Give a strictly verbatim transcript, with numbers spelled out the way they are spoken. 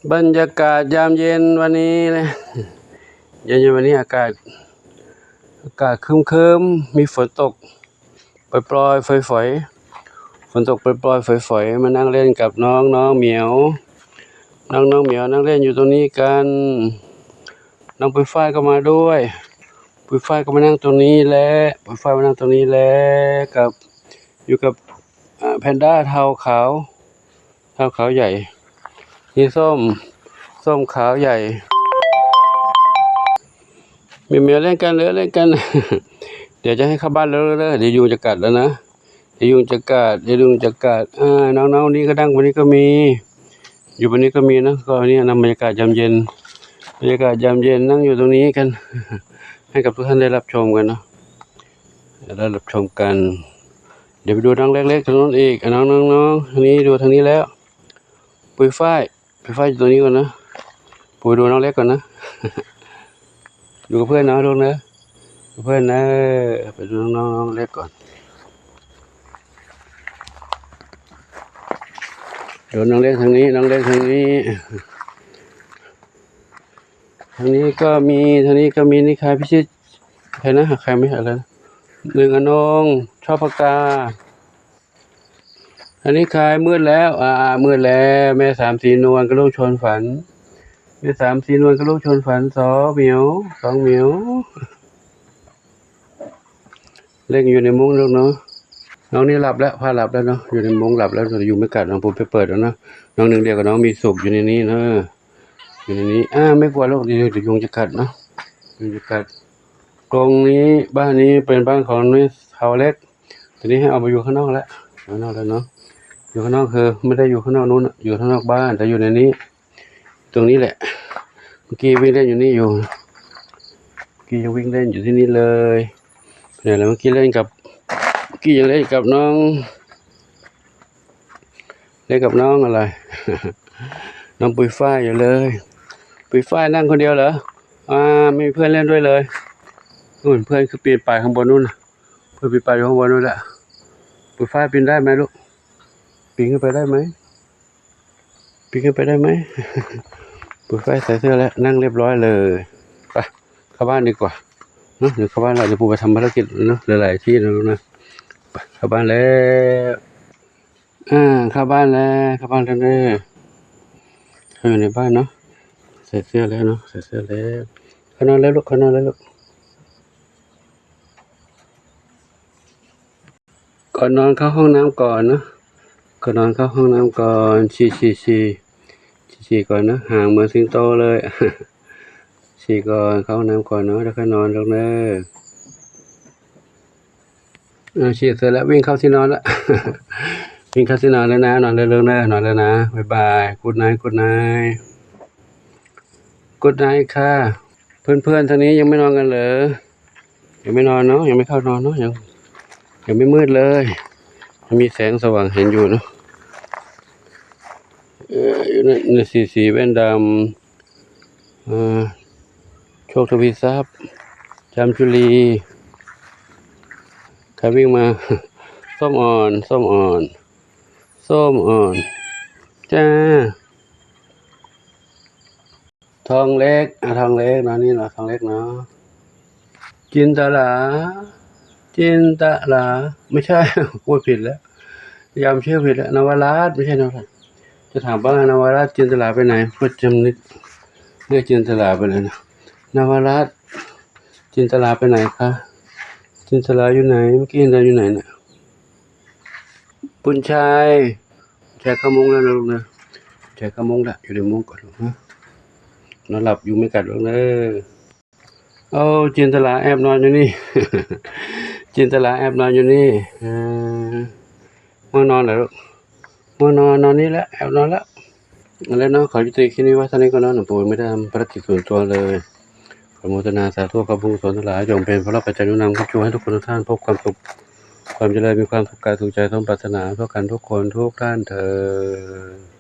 บรรยากาศยามเย็นวันนี้นะ เย็นๆวันนี้อากาศ อากาศครึ้มๆ มีฝนตกปล่อยๆ ฝอยๆ ฝนตกปล่อยๆ ฝอยๆ มานั่งเล่นกับน้องๆ เหมียว น้องๆ เหมียวนั่งเล่นอยู่ตรงนี้กัน น้องปุยฝ้ายก็มาด้วย ปุยฝ้ายก็มานั่งตรงนี้แหละ ปุยฝ้ายมานั่งตรงนี้แหละ กับ อยู่กับ อ่า แพนด้าเทาขาว เทาขาวใหญ่ นี่ส้ม ส้มขาวใหญ่ เหมียวๆ เล่นกันเลย เล่นกัน เดี๋ยวจะให้เข้าบ้านแล้วเด้อ เดี๋ยวยุงจะกัดแล้วนะ เดี๋ยวยุงจะกัด เดี๋ยวยุงจะกัด อ่า น้องๆ นี่ก็นั่งบนนี้ก็มี อยู่บนนี้ก็มีนะ ก็เนี่ยนะ บรรยากาศยามเย็น บรรยากาศยามเย็นนั่งอยู่ตรงนี้กัน ให้กับทุกท่านได้รับชมกันเนาะ ได้รับชมกัน เดี๋ยวไปดูน้องเล็กๆ ทางนู้นอีก อ่ะ น้องๆๆ ทางนี้ดูทางนี้แล้ว ปุยฝ้าย ปุยฝ้ายอยู่ตรงนี้ก่อนนะ ปุยดูน้องเล็กก่อนนะ อยู่กับเพื่อนนะลูกนะ กับเพื่อนนะ ไปดูน้องๆ เล็กก่อน ดูน้องเล็กทางนี้ น้องเล็กทางนี้ ทางนี้ก็มี ทางนี้ก็มี นี่ใคร พิชิต ใครนะ ใครไม่ อะไรนะ หนึ่งอนง ชอบปากกา อันนี้ใคร มืดแล้ว อ่า มืดแล้ว แม่สามสีนวลกับลูกชวนฝัน แม่สามสีนวลกับลูกชวนฝัน สองเหมียว สองเหมียว เล่นอยู่ในมุ้งลูกเนาะ น้องนี่หลับแล้ว พาหลับแล้วเนาะ อยู่ในมุ้งหลับแล้ว แต่ยุงไม่กัด น้องปูไปเปิดแล้วนะ น้องหนึ่งเดียวกับน้องมีสุขอยู่ในนี้เนาะ อยู่ในนี้ อ่า ไม่กลัวลูก เดี๋ยว เดี๋ยวยุงจะกัดเนาะ ยุงจะกัด ตรงนี้ บ้านนี้เป็นบ้านของน้องเทาเล็ก ทีนี้ให้เอามาอยู่ข้างนอกแล้ว ข้างนอกแล้วเนาะ อยู่ข้างนอกคือไม่ได้อยู่ข้างนอกนู้นน่ะ อยู่ข้างนอกบ้าน แต่อยู่ในนี้ ตรงนี้แหละ เมื่อกี้วิ่งเล่นอยู่นี่อยู่ เมื่อกี้ยังวิ่งเล่นอยู่ที่นี่เลย ไปไหนแล้ว เมื่อกี้เล่นกับ เมื่อกี้ยังเล่นกับน้อง เล่นกับน้องอะไร น้องปุยฝ้ายอยู่เลย ปุยฝ้ายนั่งคนเดียวเหรอ อ่า ไม่มีเพื่อนเล่นด้วยเลย นู่นเพื่อนคือปีนป่ายข้างบนนู่นน่ะ เพื่อนปีนป่ายอยู่ข้างบนนู่นแหละ ปุยฝ้ายปีนได้ไหมลูก ปีนขึ้นไปได้ไหม ปีนขึ้นไปได้ไหม ปุยฝ้ายใส่เสื้อแล้ว นั่งเรียบร้อยเลย ไป เข้าบ้านดีกว่า เนอะ เดี๋ยวเข้าบ้านแล้ว เดี๋ยวปูไปทำภารกิจเนอะ หลายๆที่นะลูกนะ ไป เข้าบ้านแล้ว อ่า เข้าบ้านแล้ว เข้าบ้านแล้วเด้อ เขาอยู่ในบ้านเนาะ ใส่เสื้อแล้วเนาะ ใส่เสื้อแล้ว เข้านอนแล้วลูก เข้านอนแล้วลูก ก่อนนอนเข้าห้องน้ำก่อนเนาะ ก่อนนอนเข้าห้องน้ำก่อน ฉี่ ฉี่ ฉี่ ฉี่ ฉี่ก่อนนะ หางเหมือนสิงโตเลย ฉี่ก่อน เข้าห้องน้ำก่อนเนาะ แล้วค่อยนอนลูกเด้อ อ่า ฉี่เสร็จแล้ววิ่งเข้าที่นอนละ วิ่งเข้าที่นอนแล้วนะ นอนแล้วลูกเด้อ นอนแล้วนะ บ๊ายบาย Good night Good night Good night ค่ะ เพื่อนๆ ทางนี้ยังไม่นอนกันเหรอ ยังไม่นอนเนาะ ยังไม่เข้านอนเนาะ ยัง ยังไม่มืดเลย ยังมีแสงสว่างเห็นอยู่เนาะ เออ อยู่นั่น นี่ สี สีแว่นดำ เออ โชคทวีทรัพย์ จามจุลี ใครวิ่งมา ส้มอ่อน ส้มอ่อน ส้มอ่อน จ้า ทองเล็ก อ่ะ ทองเล็กเนาะ นี่เนาะ ทองเล็กเนาะ จินตลา จินตลา ไม่ใช่ พูดผิดแล้ว ยามชื่อผิดแล้ว นวรัตน์ ไม่ใช่นวรัตน์ จะถามว่านวรัตน์จินตลาไปไหน พูดจำนึก เรียกจินตลาไปเลยนะ นวรัตน์ จินตลาไปไหนคะ จินตลาอยู่ไหน เมื่อกี้เห็นเดินอยู่ไหนเนี่ย บุญชัย บุญชัยเข้ามุ้งแล้วนะลูกนะ บุญชัยเข้ามุ้งละ อยู่ในมุ้งก่อนลูกนะ นอนหลับยุงไม่กัดลูกเด้อ เอา จินตลาแอบนอนอยู่นี่ จินตลาแอบนอนอยู่นี่ เออ ง่วงนอนเหรอลูก ง่วงนอน นอนนี่แหละ แอบนอนละ แล้วเนาะ ขอยุติคลิปนี้ไว้เท่านี้ก่อนเนาะ หลวงปู่ไม่ได้ทำภารกิจส่วนตัวเลย ขออนุโมทนาสาธุ ขอบุญกุศลทั้งหลาย จงเป็นพระปัจจัยหนุนนำ ค้ำชูให้ทุกคนทุกท่านพบความสุข ความเจริญ มีความสุขกายสุขใจสมปรารถนาทั่วกันทุกคนทุกท่านเทอญ